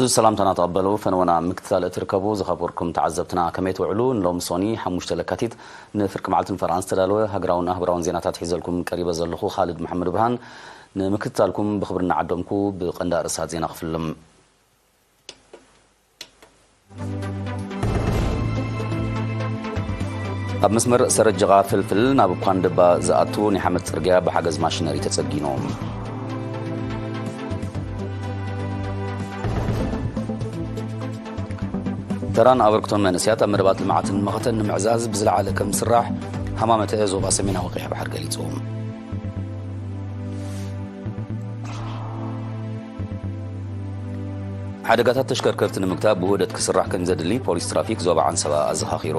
እዚ ሰላምታና ተቐበሉ፣ ፈነወና ምክትታል እትርከቡ ዝኸበርኩም ተዓዘብትና፣ ከመይ ትውዕሉ? ንሎሚ ሶኒ ሓሙሽተ ለካቲት ንፍርቂ መዓልቲ ንፈርቓን ዝተዳለወ ሃገራውን ኣህጉራውን ዜናታት ሒዘልኩም ቀሪበ ዘለኹ ኻልድ መሓመድ ብርሃን። ንምክትታልኩም ብኽብሪ እናዓደምኩ ብቐንዲ ኣርእስታት ዜና ክፍልም። ኣብ መስመር ሰረጀቓ ፍልፍል ናብ ኳንደባ ዝኣቱ ናይ ሓመድ ጽርግያ ብሓገዝ ማሽነሪ ተጸጊኑ። ተራን ኣበርክቶን መንእሰያት ኣብ መደባት ልምዓትን መኸተን ንምዕዛዝ ብዝለዓለ ከም ዝስራሕ ሃማመተ ዞባ ሰሜናዊ ቀይሕ ባሕሪ ገሊጹ። ሓደጋታት ተሽከርከርቲ ንምግታእ ብውህደት ክስራሕ ከም ዘድሊ ፖሊስ ትራፊክ ዞባ ዓንሰባ ኣዘኻኺሩ።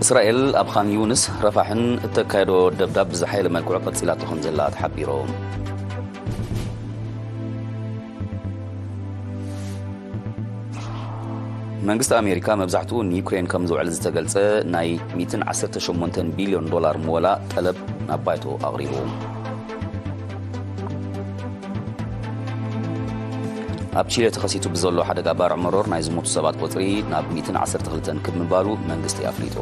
እስራኤል ኣብ ኻን ዩንስ ረፋሕን እተካየዶ ደብዳብ ብዝሓየለ መልክዑ ቀጺላቶ ከም ዘላ ተሓቢሩ። መንግስቲ ኣሜሪካ መብዛሕትኡ ንዩክሬን ከም ዝውዕል ዝተገልጸ ናይ ሚእትን ዓሰርተ ሸሞንተን ቢልዮን ዶላር ምወላ ጠለብ ናብ ባይቶ ኣቕሪቡ። ኣብ ቺለ ተኸሲቱ ብዘሎ ሓደጋ ባርዕ መሮር ናይ ዝሞቱ ሰባት ቁጽሪ ናብ ሚእትን ዓሰርተ ክልተን ክብ ምባሉ መንግስቲ ኣፍሊጡ።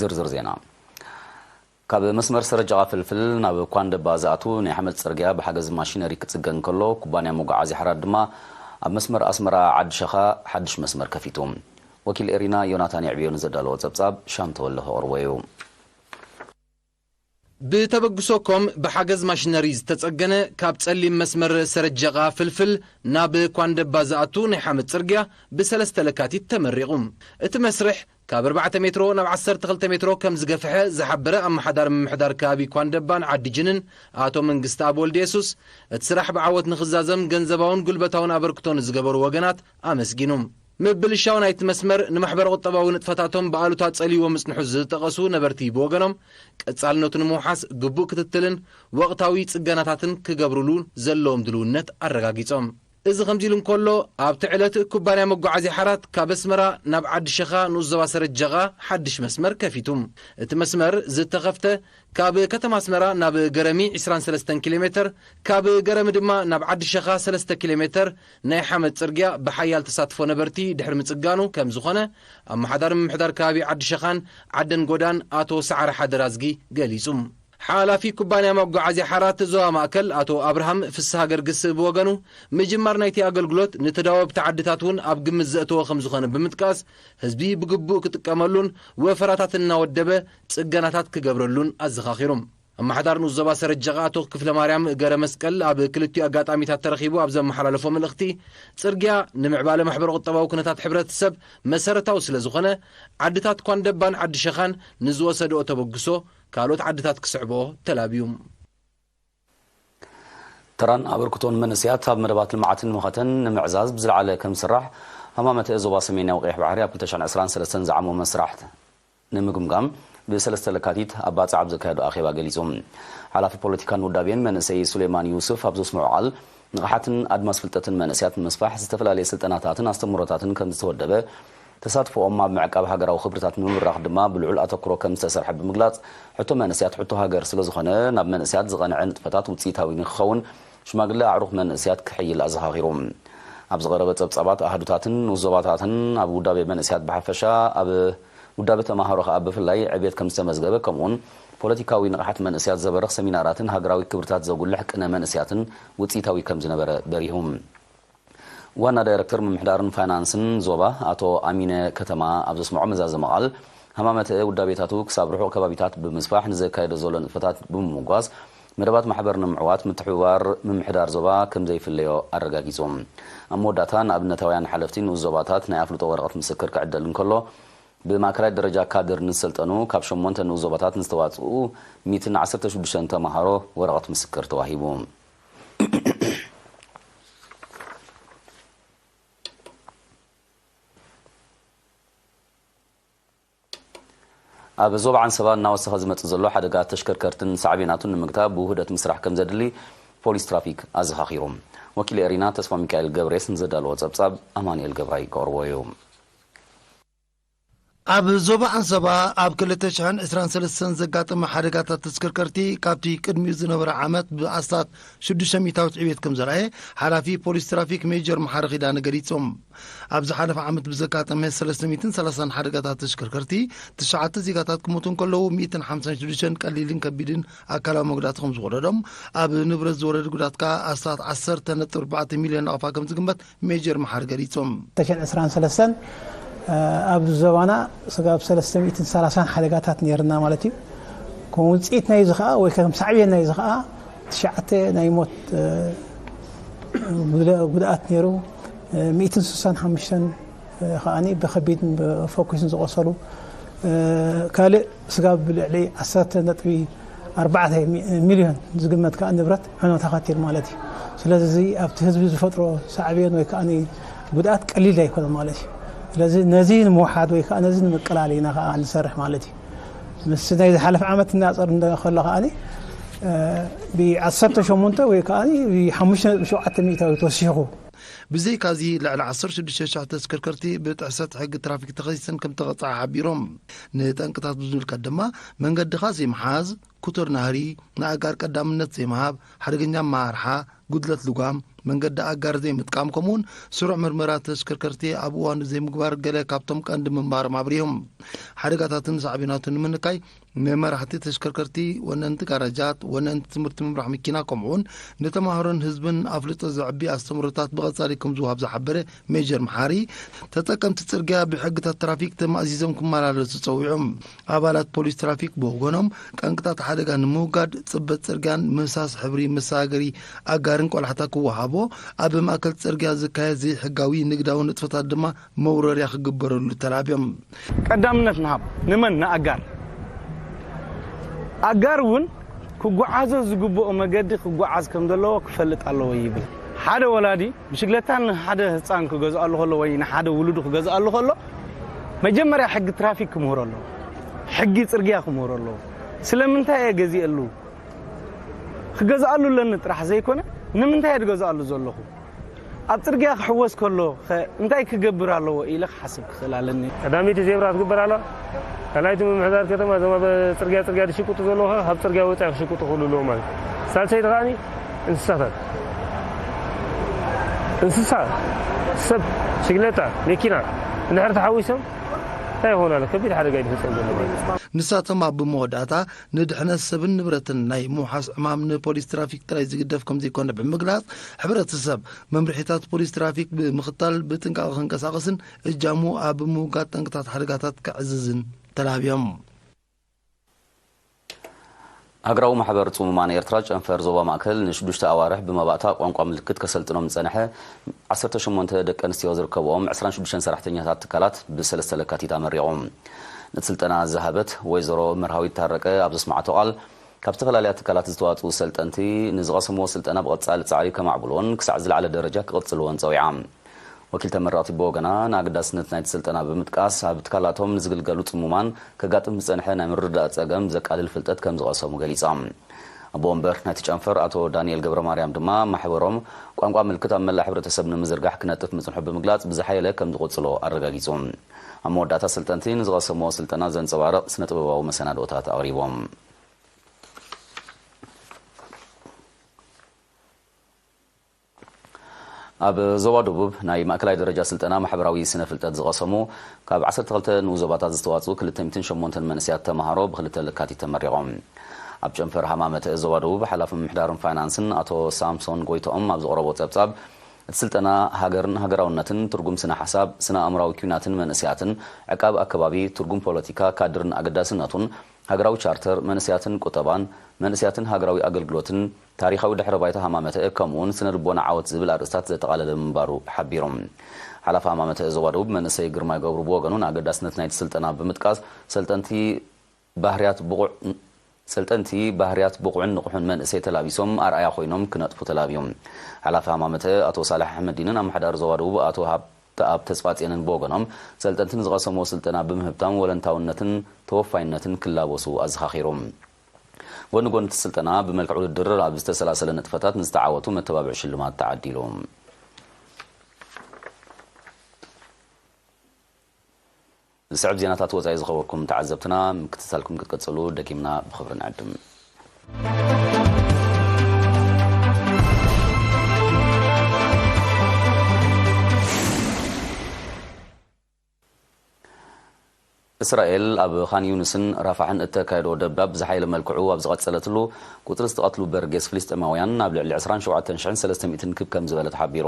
ዝርዝር ዜና። ካብ መስመር ሰረጃቓ ፍልፍል ናብ ኳንደባ ዝኣቱ ናይ ሓመድ ጽርግያ ብሓገዝ ማሽነሪ ክጽገን ከሎ፣ ኩባንያ መጓዓዝያ ሓራት ድማ ኣብ መስመር ኣስመራ ዓዲ ሸኻ ሓድሽ መስመር ከፊቱ። ወኪል ኤሪና ዮናታን የዕብዮ ንዘዳለዎ ጸብጻብ ሻም ተወልደ ከቕርቦ እዩ። ብተበግሶ ኮም ብሓገዝ ማሽነሪ ዝተጸገነ ካብ ጸሊም መስመር ሰረጀቓ ፍልፍል ናብ ኳንደባ ዝኣቱ ናይ ሓመድ ጽርግያ ብሰለስተ ለካቲት ተመሪቑ። እቲ መስርሕ ካብ ኣርባዕተ ሜትሮ ናብ ዓሰርተ ክልተ ሜትሮ ከም ዝገፍሐ ዝሓበረ ኣመሓዳሪ ምምሕዳር ከባቢ ኳንደባን ዓዲ ጅንን ኣቶ መንግስቲ ኣብ ወልደ የሱስ፣ እቲ ስራሕ ብዓወት ንኽዛዘም ገንዘባውን ጉልበታውን ኣበርክቶ ንዝገበሩ ወገናት ኣመስጊኑ። ምብልሻው ናይቲ መስመር ንማሕበረ ቁጠባዊ ንጥፈታቶም ብኣሉታ ጸልይዎ ምጽንሑ ዝጠቐሱ ነበርቲ ብወገኖም፣ ቀጻልነቱ ንምውሓስ ግቡእ ክትትልን ወቕታዊ ጽገናታትን ክገብሩሉ ዘለዎም ድልውነት ኣረጋጊጾም። እዚ ከምዚ ኢሉ እንከሎ፣ ኣብቲ ዕለት ኩባንያ መጓዓዝያ ሓራት ካብ ኣስመራ ናብ ዓዲ ሸኻ ንኡስ ዞባ ሰረጀቓ ሓድሽ መስመር ከፊቱ። እቲ መስመር ዝተኸፍተ ካብ ከተማ ኣስመራ ናብ ገረሚ ዕስራን ሰለስተን ኪሎ ሜተር፣ ካብ ገረሚ ድማ ናብ ዓዲ ሸኻ ሰለስተ ኪሎ ሜተር ናይ ሓመድ ጽርግያ ብሓያል ተሳትፎ ነበርቲ ድሕሪ ምጽጋኑ ከም ዝኾነ ኣመሓዳሪ ምምሕዳር ከባቢ ዓዲ ሸኻን ዓደን ጎዳን ኣቶ ሰዓረ ሓደራዝጊ ገሊጹ። ሓላፊ ኩባንያ መጓዓዝያ ሓራት ዞባ ማእከል ኣቶ ኣብርሃም ፍስሃ ገርግስ ብወገኑ፣ ምጅማር ናይቲ ኣገልግሎት ንተዳወብቲ ዓድታት እውን ኣብ ግምት ዘእተወ ከም ዝኾነ ብምጥቃስ፣ ህዝቢ ብግቡእ ክጥቀመሉን ወፈራታት እናወደበ ጽገናታት ክገብረሉን ኣዘኻኺሩ። ኣመሓዳሪ ንኡስ ዞባ ሰረጀቓ ኣቶ ክፍለ ማርያም ገረ መስቀል ኣብ ክልቲኡ ኣጋጣሚታት ተረኺቡ ኣብ ዘመሓላለፎ መልእኽቲ፣ ጽርግያ ንምዕባለ ማሕበረ ቁጠባዊ ኩነታት ሕብረተሰብ መሰረታዊ ስለ ዝኾነ፣ ዓድታት ኳንደባን ዓዲ ሸኻን ንዝወሰድኦ ተበግሶ ካልኦት ዓድታት ክስዕብኦ ተላብዩ። ተራን ኣበርክቶን መንእሰያት ኣብ መደባት ልምዓትን መኸተን ንምዕዛዝ ብዝለዓለ ከም ዝስራሕ ሃማመተ ዞባ ሰሜናዊ ቀይሕ ባሕሪ ኣብ ክልተ ሽሕን ዕስራን ሰለስተን ዝዓሞ መስራሕ ንምግምጋም ብሰለስተ ለካቲት ኣብ ባጽዕ ኣብ ዘካየዶ ኣኼባ ገሊጹ። ሓላፊ ፖለቲካን ውዳቤን መንእሰይ ሱሌማን ዩሱፍ ኣብ ዘስምዖ ቃል፣ ንቕሓትን ኣድማስ ፍልጠትን መንእሰያት ንምስፋሕ ዝተፈላለየ ስልጠናታትን ኣስተምህሮታትን ከም ዝተወደበ፣ ተሳትፎኦም ኣብ ምዕቃብ ሃገራዊ ክብርታት ንምብራኽ ድማ ብልዑል ኣተኩሮ ከም ዝተሰርሐ ብምግላጽ፣ ሕቶ መንእሰያት ሕቶ ሃገር ስለ ዝኾነ፣ ናብ መንእሰያት ዝቐንዐ ንጥፈታት ውጽኢታዊ ንክኸውን ሽማግለ ኣዕሩኽ መንእሰያት ክሕይል ኣዘኻኺሩ። ኣብ ዝቐረበ ጸብጻባት ኣሃዱታትን ንኡስ ዞባታትን ኣብ ውዳቤ መንእሰያት ብሓፈሻ፣ ኣብ ውዳቤ ተማሃሮ ከኣ ብፍላይ ዕብየት ከም ዝተመዝገበ፣ ከምኡውን ፖለቲካዊ ንቕሓት መንእሰያት ዘበርኽ ሰሚናራትን ሃገራዊ ክብርታት ዘጉልሕ ቅነ መንእሰያትን ውጽኢታዊ ከም ዝነበረ በሪሁ። ዋና ዳይረክተር ምምሕዳርን ፋይናንስን ዞባ ኣቶ ኣሚነ ከተማ ኣብ ዘስምዖ መዛዘሚ ቃል፣ ሃማመተ ውዳቤታቱ ክሳብ ርሑቕ ከባቢታት ብምስፋሕ ንዘካየዶ ዘሎ ንጥፈታት ብምምጓስ፣ መደባት ማሕበር ንምዕዋት ምትሕብባር ምምሕዳር ዞባ ከም ዘይፍለዮ ኣረጋጊጹ። ኣብ መወዳእታ፣ ንኣብነታውያን ሓለፍቲ ንኡስ ዞባታት ናይ ኣፍልጦ ወረቐት ምስክር ክዕደል እንከሎ፣ ብማእከላይ ደረጃ ካድር ንዝሰልጠኑ ካብ ሸሞንተ ንኡስ ዞባታት ንዝተዋጽኡ ሚእትን ዓሰርተ ሽዱሽተን ተማሃሮ ወረቐት ምስክር ተዋሂቡ። ኣብ ዞባ ዓንሰባ እናወሰኸ ዝመጽእ ዘሎ ሓደጋ ተሽከርከርትን ሳዕቤናቱን ንምግታእ ብውህደት ምስራሕ ከም ዘድሊ ፖሊስ ትራፊክ ኣዘኻኺሩ። ወኪል ኤሪና ተስፋ ሚካኤል ገብሬስ ንዘዳለዎ ጸብጻብ ኣማኑኤል ገብራይ ከቕርቦ እዩ። ኣብ ዞባ ኣንሰባ ኣብ ክልተ ሽሕን ዕስራን ሰለስተን ዘጋጠመ ሓደጋታት ተሽከርከርቲ ካብቲ ቅድሚኡ ዝነበረ ዓመት ብኣስታት ሽዱሽተ ሚእታዊት ዕቤት ከም ዘርኣየ ሓላፊ ፖሊስ ትራፊክ ሜጀር መሓሪ ኪዳነ ገሊጾም። ኣብ ዝሓለፈ ዓመት ብዘጋጠመ ሰለስተ ሚእትን ሰላሳን ሓደጋታት ተሽከርከርቲ ትሽዓተ ዜጋታት ክሞቱ እንከለዉ፣ ሚእትን ሓምሳን ሽዱሽተን ቀሊልን ከቢድን ኣካላዊ መጉዳእቲ ከም ዝወረዶም፣ ኣብ ንብረት ዝወረደ ጉዳት ከኣ ኣስታት ዓሰርተ ነጥቢ ኣርባዕተ ሚልዮን ናቕፋ ከም ዝግመት ሜጀር መሓሪ ገሊጾም። ተሸን ዕስራን ሰለስተን ኣብ ዞባና ስጋብ ሰለስተ ሚእትን ሰላሳን ሓደጋታት ነይርና ማለት እዩ። ከም ውፅኢት ናይዚ ከዓ ወይ ከም ሳዕቤን ናይዚ ከዓ ትሽዓተ ናይ ሞት ጉድኣት ነይሩ። ሚእትን ስሳን ሓሙሽተን ከዓኒ ብከቢድን ብፈኩስን ዝቆሰሉ፣ ካልእ ስጋብ ልዕሊ ዓሰርተ ነጥቢ ኣርባዕተ ሚልዮን ዝግመት ከዓ ንብረት ዕንወት ኣኻቲሉ ማለት እዩ። ስለዚ እዚ ኣብቲ ህዝቢ ዝፈጥሮ ሳዕቤን ወይ ከዓ ጉድኣት ቀሊል ኣይኮነ ማለት እዩ። ስለዚ ነዚ ንምውሓድ ወይ ከዓ ነዚ ንምቅላል ኢና ከዓ ንሰርሕ ማለት እዩ። ምስ ናይ ዝሓለፈ ዓመት እናፀር እንደ ከሎ ከዓ ብዓሰርተ ሸሞንተ ወይ ከዓ ብሓሙሽተ ነጥቢ ሸውዓተ ሚእታዊ ተወሲኹ። ብዘይካዚ ልዕሊ ዓሰርተ ሽዱሽተ ሽሕ ተሽከርከርቲ ብጥሕሰት ሕጊ ትራፊክ ተኸሲሰን ከም ተቐፅዓ ሓቢሮም። ንጠንቅታት ብዝምልከት ድማ መንገድኻ ዘይምሓዝ፣ ክቱር ናህሪ፣ ንኣጋር ቀዳምነት ዘይምሃብ፣ ሓደገኛ ኣመራርሓ፣ ጉድለት ልጓም፣ መንገዲ ኣጋር ዘይምጥቃም ከምኡውን ስሩዕ ምርመራ ተሽከርከርቲ ኣብ እዋኑ ዘይምግባር ገለ ካብቶም ቀንዲ ምንባሮም ኣብሪሆም። ሓደጋታትን ሳዕቤናቱን ንምንካይ ንመራሕቲ ተሽከርከርቲ፣ ወነንቲ ጋራጃት፣ ወነንቲ ትምህርቲ ምምራሕ መኪና ከምኡውን ንተማሃሮን ህዝብን ኣፍልጦ ዘዕቢ ኣስተምህሮታት ብቐጻሊ ከም ዝወሃብ ዝሓበረ ሜጀር መሓሪ፣ ተጠቀምቲ ጽርግያ ብሕግታት ትራፊክ ተማእዚዞም ክመላለሱ ጸዊዖም። ኣባላት ፖሊስ ትራፊክ ብወገኖም፣ ጠንቅታት ሓደጋ ንምውጋድ ጽበት ጽርግያን ምህሳስ ሕብሪ መሰጋገሪ ኣጋርን ቆላሕታ ክወሃቦ፣ ኣብ ማእከል ጽርግያ ዝካየድ ዘይሕጋዊ ንግዳዊ ንጥፈታት ድማ መውረርያ ክግበረሉ ተላብዮም። ቀዳምነት ንሃብ። ንመን? ንኣጋር። ኣጋር እውን ክጓዓዞ ዝግብኦ መገዲ ክጓዓዝ ከም ዘለዎ ክፈልጥ ኣለዎ ይብል። ሓደ ወላዲ ብሽግለታ ንሓደ ህፃን ክገዝኣሉ ከሎ ወይ ንሓደ ውሉዱ ክገዝኣሉ ከሎ መጀመርያ ሕጊ ትራፊክ ክምህሮ ኣለዎ። ሕጊ ጽርግያ ክምህሮ ኣለዎ። ስለምንታይ እየ ገዚአሉ? ክገዝኣሉ ኣለኒ ጥራሕ ዘይኮነ፣ ንምንታይ እየ ዝገዝኣሉ ዘለኹ? ኣብ ጽርግያ ክሕወስ ከሎ ኸ እንታይ ክገብር ኣለዎ ኢለ ክሓስብ ክኽእል ኣለኒ። ቀዳመይቲ ዜብራ ክትግበር ኣለዋ። ካልኣይቲ ምምሕዳር ከተማ፣ እዞም ኣብ ጽርግያ፣ ጽርግያ ዝሽቅጡ ዘለዉ ኸ ካብ ጽርግያ ወጻኢ ክሽቅጡ ክኽእሉ ኣለዎም ማለት እዩ። ሳልሰይቲ ከኣኒ እንስሳታት፣ እንስሳ፣ ሰብ፣ ሽግለታ፣ መኪና እንድሕር ተሓዊሶም እንታይ ይኾኑ ኣሎ? ከቢድ ሓደጋ እዩ ዝፍጸም ዘሎ ማለት እዩ። ንሳቶም ኣብ መወዳእታ ንድሕነት ሰብን ንብረትን ናይ ምውሓስ ዕማም ንፖሊስ ትራፊክ ጥራይ ዝግደፍ ከም ዘይኮነ ብምግላጽ፣ ሕብረተሰብ መምርሒታት ፖሊስ ትራፊክ ብምኽታል ብጥንቃቐ ክንቀሳቐስን እጃሙ ኣብ ምውጋድ ጠንቅታት ሓደጋታት ከዕዝዝን ተላብዮም። ሃገራዊ ማሕበር ጽሙማን ኤርትራ ጨንፈር ዞባ ማእከል ንሽዱሽተ ኣዋርሕ ብመባእታ ቋንቋ ምልክት ከሰልጥኖም ዝጸንሐ ዓሰርተ ሸሞንተ ደቂ ኣንስትዮ ዝርከብኦም ዕስራን ሽዱሽተን ሰራሕተኛታት ትካላት ብሰለስተ ለካቲት ኣመሪቖም። ነቲ ስልጠና ዝሃበት ወይዘሮ መርሃዊት ታረቀ ኣብ ዘስመዓቶ ቃል፣ ካብ ዝተፈላለያ ትካላት ዝተዋጽኡ ሰልጠንቲ ንዝቐሰምዎ ስልጠና ብቐጻሊ ጻዕሪ ከማዕብልዎን ክሳዕ ዝለዓለ ደረጃ ክቕጽልዎን ጸዊዓ። ወኪል ተመረቕቲ ብወገና ንኣገዳስነት ናይቲ ስልጠና ብምጥቃስ፣ ኣብ ትካላቶም ንዝግልገሉ ጽሙማን ከጋጥም ዝጸንሐ ናይ ምርድዳእ ጸገም ዘቃልል ፍልጠት ከም ዝቐሰሙ ገሊጻ። ኣቦ ወንበር ናይቲ ጨንፈር ኣቶ ዳንኤል ገብረ ማርያም ድማ፣ ማሕበሮም ቋንቋ ምልክት ኣብ መላእ ሕብረተሰብ ንምዝርጋሕ ክነጥፍ ምጽንሑ ብምግላጽ፣ ብዝሓየለ ከም ዝቕጽሎ ኣረጋጊጹ። ኣብ መወዳእታ፣ ሰልጠንቲ ንዝቐሰምዎ ስልጠና ዘንጸባርቕ ስነ ጥበባዊ መሰናድኦታት ኣቕሪቦም። ኣብ ዞባ ደቡብ ናይ ማእከላይ ደረጃ ስልጠና ማሕበራዊ ስነ ፍልጠት ዝቐሰሙ ካብ ዓሰርተ ክልተ ንኡስ ዞባታት ዝተዋጽኡ ክልተ ሚእትን ሸሞንተን መንእሰያት ተማሃሮ ብክልተ ለካቲት ተመሪቖም። ኣብ ጨንፈር ሃማመተ ዞባ ደቡብ ሓላፊ ምምሕዳርን ፋይናንስን ኣቶ ሳምሶን ጎይትኦም ኣብ ዘቕረቦ ጸብጻብ፣ እቲ ስልጠና ሃገርን ሃገራውነትን፣ ትርጉም ስነ ሓሳብ፣ ስነ ኣእምራዊ ኲናትን መንእሰያትን፣ ዕቃብ ኣከባቢ፣ ትርጉም ፖለቲካ ካድርን ኣገዳስነቱን፣ ሃገራዊ ቻርተር መንእሰያትን ቁጠባን፣ መንእሰያትን ሃገራዊ ኣገልግሎትን፣ ታሪኻዊ ድሕረ ባይታ ሃማመተ፣ ከምኡውን ስነ ልቦና ዓወት ዝብል ኣርእስታት ዘጠቓለለ ምንባሩ ሓቢሮም። ሓላፊ ሃማመተ ዞባ ደቡብ መንእሰይ ግርማይ ገብሩ ብወገኑ፣ ንኣገዳስነት ናይቲ ስልጠና ብምጥቃስ፣ ሰልጠንቲ ባህርያት ብቑዕ ሰልጠንቲ ባህርያት ብቑዕን ንቑሕን መንእሰይ ተላቢሶም ኣርኣያ ኮይኖም ክነጥፉ ተላብዮም። ሓላፊ ሃማመተ ኣቶ ሳልሕ ኣሕመዲንን ኣመሓዳሪ ዞባ ደቡብ ኣቶ ሃብተኣብ ተስፋጽዮንን ብወገኖም፣ ሰልጠንቲ ንዝቐሰምዎ ስልጠና ብምህብታም ወለንታውነትን ተወፋይነትን ክላበሱ ኣዘኻኺሮም። ጎኒ ጎኒ እቲ ስልጠና፣ ብመልክዕ ውድድር ኣብ ዝተሰላሰለ ንጥፈታት ንዝተዓወቱ መተባብዒ ሽልማት ተዓዲሉ። ዝስዕብ ዜናታት ወጻኢ ዝኸበርኩም ተዓዘብትና ምክትታልኩም ክትቀጽሉ ደጊምና ብኽብሪ ንዕድም። እስራኤል ኣብ ኻን ዩንስን ራፋሕን እተካየዶ ደብዳብ ብዝሓየለ መልክዑ ኣብ ዝቐጸለትሉ፣ ቁጽሪ ዝተቐትሉ በርጌስ ፍልስጤማውያን ናብ ልዕሊ ዕስራን ሸውዓተን ሽሕን ሰለስተ ሚእትን ክብ ከም ዝበለ ተሓቢሩ።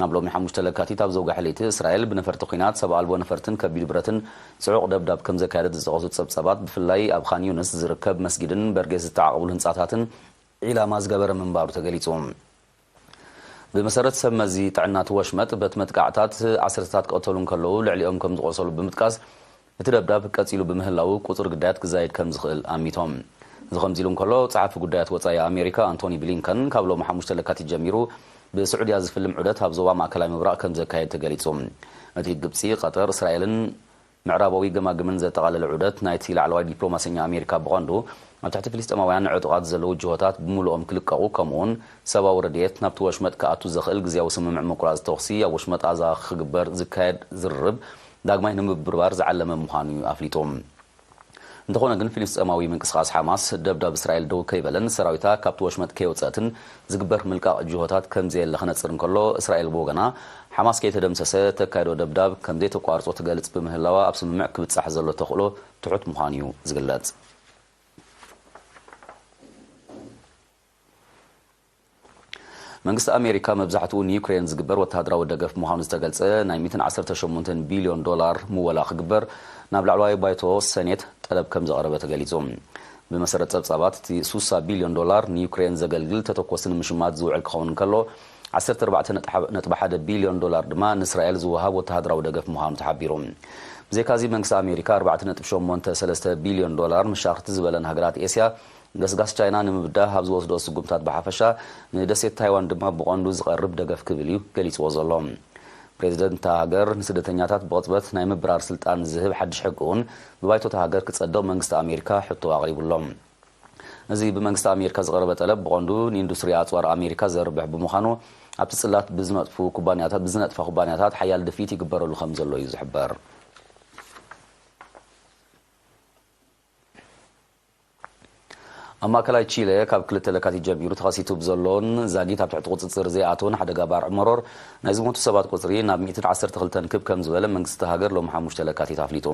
ናብ ሎሚ ሓሙሽተ ለካቲት ኣብ ዘውጋ ሕልይቲ እስራኤል ብነፈርቲ ኲናት፣ ሰብ ኣልቦ ነፈርትን ከቢድ ብረትን ጽዑቕ ደብዳብ ከም ዘካየደት ዝጠቐሱ ጸብጻባት፣ ብፍላይ ኣብ ኻን ዩንስ ዝርከብ መስጊድን በርጌስ ዝተዓቐብሉ ህንጻታትን ዒላማ ዝገበረ ምንባሩ ተገሊጹ። ብመሰረት ሰብ መዚ ጥዕና እቲ ወሽመጥ፣ በቲ መጥቃዕታት ዓሰርተታት ክቐተሉ እንከለዉ፣ ልዕሊኦም ከም ዝቖሰሉ ብምጥቃስ፣ እቲ ደብዳብ ቀጺሉ ብምህላዉ፣ ቁጽሪ ግዳያት ክዛይድ ከም ዝኽእል ኣሚቶም። እዚ ከምዚ ኢሉ እንከሎ፣ ጸሓፊ ጉዳያት ወጻኢ ኣሜሪካ ኣንቶኒ ብሊንከን ካብ ሎሚ ሓሙሽተ ለካቲት ጀሚሩ ብስዑድያ ዝፍልም ዑደት ኣብ ዞባ ማእከላይ ምብራቕ ከም ዘካየድ ተገሊጹ። እቲ ግብጺ፣ ቀጠር፣ እስራኤልን ምዕራባዊ ገማግምን ዘጠቓለለ ዑደት ናይቲ ላዕለዋይ ዲፕሎማሰኛ ኣሜሪካ፣ ብቐንዱ ኣብ ትሕቲ ፍልስጤማውያን ዕጡቓት ዘለዉ ጅሆታት ብምሉኦም ክልቀቑ፣ ከምኡውን ሰብኣዊ ረድኤት ናብቲ ወሽመጥ ክኣቱ ዘኽእል ግዝያዊ ስምምዕ ምቁራጽ ተኹሲ ኣብ ወሽመጥ ቓዛ ክግበር ዝካየድ ዝርርብ ዳግማይ ንምብርባር ዝዓለመ ምዃኑ እዩ ኣፍሊጡ። እንተኾነ ግን፣ ፍልስጤማዊ ምንቅስቓስ ሓማስ፣ ደብዳብ እስራኤል ደው ከይበለን ሰራዊታ ካብቲ ወሽመጥ ከየውጸአትን ዝግበር ምልቃቕ ጅሆታት ከም ዘየለ ክነጽር እንከሎ፣ እስራኤል ብወገና፣ ሓማስ ከይተደምሰሰ፣ ተካይዶ ደብዳብ ከም ዘይተቋርጾ ትገልጽ ብምህላዋ፣ ኣብ ስምምዕ ክብጻሕ ዘሎ ተኽእሎ ትሑት ምዃኑ እዩ ዝግለጽ። መንግስቲ ኣሜሪካ መብዛሕትኡ ንዩክሬን ዝግበር ወተሃደራዊ ደገፍ ምዃኑ ዝተገልጸ ናይ ሚእትን ዓሰርተ ሸሞንተን ቢልዮን ዶላር ምወላ ክግበር ናብ ላዕለዋይ ባይቶ ሰኔት ጠለብ ከም ዘቕረበ ተገሊጹ። ብመሰረት ጸብጻባት፣ እቲ ሱሳ ቢልዮን ዶላር ንዩክሬን ዘገልግል ተተኮሲ ንምሽማት ዝውዕል ክኸውን እንከሎ፣ ዓሰርተ ኣርባዕተ ነጥቢ ሓደ ቢልዮን ዶላር ድማ ንእስራኤል ዝወሃብ ወተሃደራዊ ደገፍ ምዃኑ ተሓቢሩ። ብዘይካዚ፣ መንግስቲ ኣሜሪካ ኣርባዕተ ነጥቢ ሸሞንተ ሰለስተ ቢልዮን ዶላር፣ ምሻኽቲ ዝበለን ሃገራት ኤስያ፣ ገስጋስ ቻይና ንምብዳህ ኣብ ዝወስዶ ስጉምታት ብሓፈሻ፣ ንደሴት ታይዋን ድማ ብቐንዱ ዝቐርብ ደገፍ ክብል እዩ ገሊጽዎ ዘሎ። ፕሬዚደንት እታ ሃገር፣ ንስደተኛታት ብቕጽበት ናይ ምብራር ስልጣን ዝህብ ሓድሽ ሕጊ እውን ብባይቶ እታ ሃገር ክጸድቕ መንግስቲ ኣሜሪካ ሕቶ ኣቕሪቡ ኣሎ። እዚ ብመንግስቲ ኣሜሪካ ዝቐረበ ጠለብ፣ ብቐንዱ ንኢንዱስትሪ ኣጽዋር ኣሜሪካ ዘርብሕ ብምዃኑ፣ ኣብቲ ጽላት ብዝነጥፉ ኩባንያታት፣ ብዝነጥፋ ኩባንያታት ሓያል ድፍኢት ይግበረሉ ከም ዘሎ እዩ ዝሕበር። ኣብ ማእከላይ ቺለ፣ ካብ ክልተ ለካቲት ጀሚሩ ተኸሲቱ ብዘሎን ዛጊት ኣብ ትሕቲ ቁጽጽር ዘይኣተወን ሓደጋ ባርዕ መሮር፣ ናይ ዝሞቱ ሰባት ቁጽሪ ናብ ሚእትን ዓሰርተ ክልተን ክብ ከም ዝበለ መንግስቲ እታ ሃገር ሎሚ ሓሙሽተ ለካቲት ኣፍሊጡ።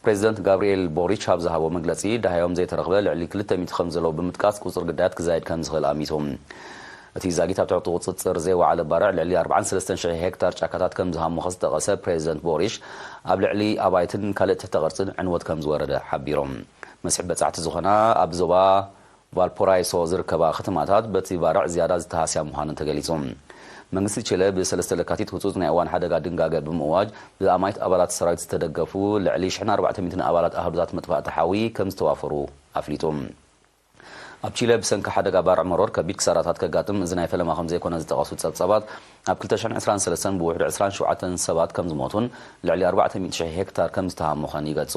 ፕሬዚደንት ጋብርኤል ቦሪች ኣብ ዝሃቦ መግለጺ፣ ደሃዮም ዘይተረኽበ ልዕሊ ክልተ ሚእቲ ከም ዘለዉ ብምጥቃስ፣ ቁጽሪ ግዳያት ክዛየድ ከም ዝኽእል ኣሚቱ። እቲ ዛጊት ኣብ ትሕቲ ቁጽጽር ዘይወዓለ ባርዕ፣ ልዕሊ ኣርባዓን ሰለስተን ሽሕ ሄክታር ጫካታት ከም ዝሃሞኸ ዝጠቐሰ ፕሬዚደንት ቦሪሽ፣ ኣብ ልዕሊ ኣባይትን ካልእ ትሕተ ቅርጽን ዕንወት ከም ዝወረደ ሓቢሮም። መስሕብ በጻሕቲ ዝኾና ኣብ ዞባ ቫልፖራይሶ ዝርከባ ከተማታት በቲ ባርዕ ዝያዳ ዝተሃስያ ምዃነን ተገሊጹ። መንግስቲ ቺለ ብሰለስተ ለካቲት ህጹጽ ናይ እዋን ሓደጋ ድንጋገ ብምእዋጅ፣ ብኣማኢት ኣባላት ሰራዊት ዝተደገፉ ልዕሊ ሽሕን ኣርባዕተ ሚእትን ኣባላት ኣህዱታት መጥፋእቲ ሓዊ ከም ዝተዋፈሩ ኣፍሊጡ። ኣብ ቺለ ብሰንኪ ሓደጋ ባርዕ መሮር ከቢድ ክሳራታት ከጋጥም እዚ ናይ ፈለማ ከም ዘይኮነ ዝጠቐሱ ጸብጻባት፣ ኣብ ክልተ ሽሕን ዕስራን ሰለስተን ብውሕዱ ዕስራን ሸውዓተን ሰባት ከም ዝሞቱን ልዕሊ ኣርባዕተ ሚእቲ ሽሕ ሄክታር ከም ዝተሃሞኸን ይገልጹ።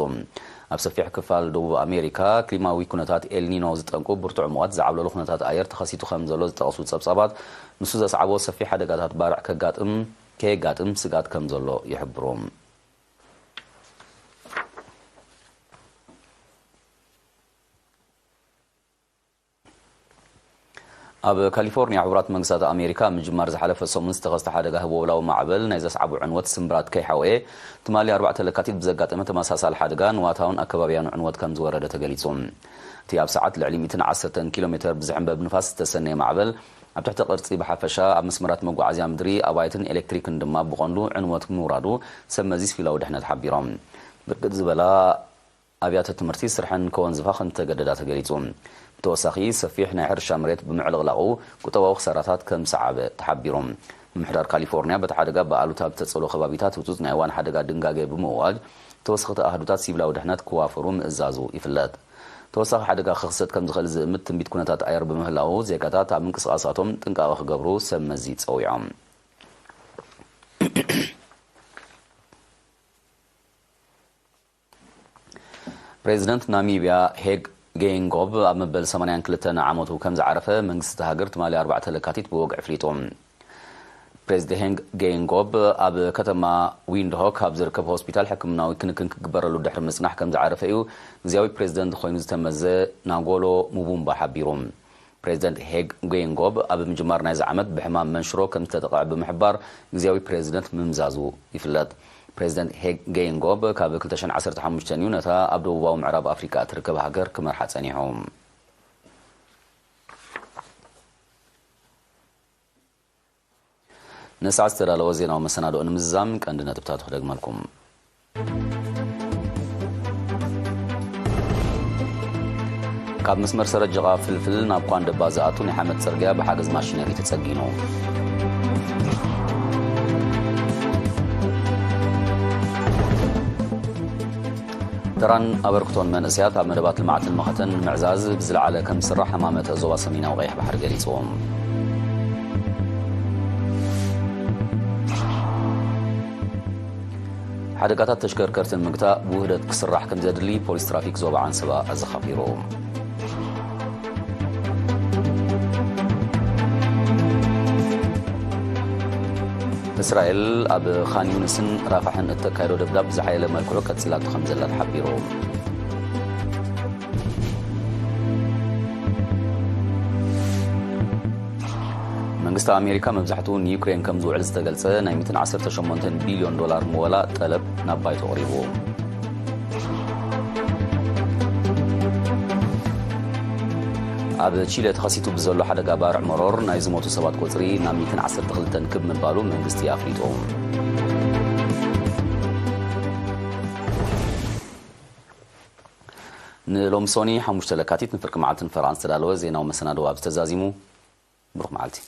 ኣብ ሰፊሕ ክፋል ደቡብ ኣሜሪካ፣ ክሊማዊ ኩነታት ኤልኒኖ ዝጠንቁ ብርቱዕ ሙቐት ዝዓብለሉ ኩነታት ኣየር ተኸሲቱ ከም ዘሎ ዝጠቐሱ ጸብጻባት፣ ንሱ ዘስዓቦ ሰፊሕ ሓደጋታት ባርዕ ከጋጥም ከየጋጥም ስግኣት ከም ዘሎ ይሕብሩ። ኣብ ካሊፎርኒያ፣ ሕቡራት መንግስታት ኣሜሪካ ኣብ ምጅማር ዝሓለፈ ሰሙን ዝተኸስተ ሓደጋ ህቦብላዊ ማዕበል ናይ ዘስዓቦ ዕንወት ስምብራት ከይሓወየ፣ ትማሊ ኣርባዕተ ለካቲት ብዘጋጠመ ተመሳሳሊ ሓደጋ ንዋታውን ኣከባቢያኑ ዕንወት ከም ዝወረደ ተገሊጹ። እቲ ኣብ ሰዓት ልዕሊ ሚእትን ዓሰርተን ኪሎ ሜተር ብዝሕንበብ ንፋስ ዝተሰነየ ማዕበል፣ ኣብ ትሕቲ ቅርጺ ብሓፈሻ፣ ኣብ መስመራት መጓዓዝያ ምድሪ፣ ኣባይትን ኤሌክትሪክን ድማ ብቐንዱ ዕንወት ምውራዱ ሰብ መዚ ሲቪላዊ ድሕነት ሓቢሮም። ብርክት ዝበላ ኣብያተ ትምህርቲ ስርሐን ከወንዝፋ ከም ዝተገደዳ ተገሊጹ። ብተወሳኺ፣ ሰፊሕ ናይ ሕርሻ መሬት ብምዕልቕላቑ፣ ቁጠባዊ ክሳራታት ከም ዝሰዓበ ተሓቢሩ። ምምሕዳር ካሊፎርኒያ፣ በቲ ሓደጋ ብኣሉታ ብተጸልዎ ከባቢታት ህጹጽ ናይ እዋን ሓደጋ ድንጋገ ብምእዋጅ፣ ተወሰኽቲ ኣሃዱታት ሲቪላዊ ድሕነት ክዋፈሩ ምእዛዙ ይፍለጥ። ተወሳኺ ሓደጋ ክኽሰት ከም ዝኽእል ዝእምት ትንቢት ኩነታት ኣየር ብምህላዉ፣ ዜጋታት ኣብ ምንቅስቓሳቶም ጥንቃቐ ክገብሩ ሰብ መዚ ጸዊዖም። ፕሬዚደንት ናሚብያ ሄግ ገይንጎብ ኣብ መበል ሰማንያን ክልተን ዓመቱ ከም ዝዓረፈ መንግስቲ እታ ሃገር ትማሊ ኣርባዕተ ለካቲት ብወግዒ ኣፍሊጡ። ፕሬዚደንት ሄንግ ገይንጎብ ኣብ ከተማ ዊንድሆክ ኣብ ዝርከብ ሆስፒታል ሕክምናዊ ክንክን ክግበረሉ ድሕሪ ምጽናሕ ከም ዝዓረፈ እዩ ግዝያዊ ፕሬዚደንት ኮይኑ ዝተመዘ ናጎሎ ሙቡምባ ሓቢሩ። ፕሬዚደንት ሄግ ገይንጎብ ኣብ ምጅማር ናይዚ ዓመት ብሕማም መንሽሮ ከም ዝተጠቕዐ ብምሕባር፣ ግዝያዊ ፕሬዚደንት ምምዛዙ ይፍለጥ። ፕሬዚደንት ሄግ ገይንጎብ ካብ ክልተ ሽሕን ዓሰርተ ሓሙሽተን እዩ ነታ ኣብ ደቡባዊ ምዕራብ ኣፍሪቃ እትርከብ ሃገር ክመርሓ ጸኒሑ። ንሰዓት ዝተዳለወ ዜናዊ መሰናድኦ ንምዝዛም ቀንዲ ነጥብታቱ ክደግመልኩም። ካብ መስመር ሰረጀቓ ፍልፍል ናብ ኳንደባ ዝኣቱ ናይ ሓመድ ጽርግያ ብሓገዝ ማሽነሪ ተጸጊኑ። ተራን ኣበርክቶን መንእሰያት ኣብ መደባት ልምዓትን መኸተን ንምዕዛዝ ብዝለዓለ ከም ዝስራሕ ሃማመተ ዞባ ሰሜናዊ ቀይሕ ባሕሪ ገሊጹ። ሓደጋታት ተሽከርከርቲ ንምግታእ ብውህደት ክስራሕ ከም ዘድሊ ፖሊስ ትራፊክ ዞባ ዓንሰባ ኣዘኻኺሩ። እስራኤል ኣብ ኻን ዩኒስን ራፋሕን እተካየዶ ደብዳብ ብዝሓየለ መልክዑ ቀጺላቶ ከም ዘላ ተሓቢሩ። መንግስቲ ኣሜሪካ መብዛሕትኡ ንዩክሬን ከም ዝውዕል ዝተገልጸ ናይ ሚእትን ዓሰርተ ሸሞንተን ቢልዮን ዶላር ምወላ ጠለብ ናብ ባይቶ ቀሪቡ። ኣብ ቺለ ተኸሲቱ ብዘሎ ሓደጋ ባርዕ መሮር ናይ ዝሞቱ ሰባት ቁጽሪ ናብ ሚእትን ዓሰርተ ክልተን ክብ ምባሉ መንግስቲ ኣፍሊጡ። ንሎሚ ሶኒ ሓሙሽተ ለካቲት ንፍርቂ መዓልቲ ንፈረቓን ዝተዳለወ ዜናዊ መሰናድኦ ኣብዚ ተዛዚሙ። ብሩኽ መዓልቲ።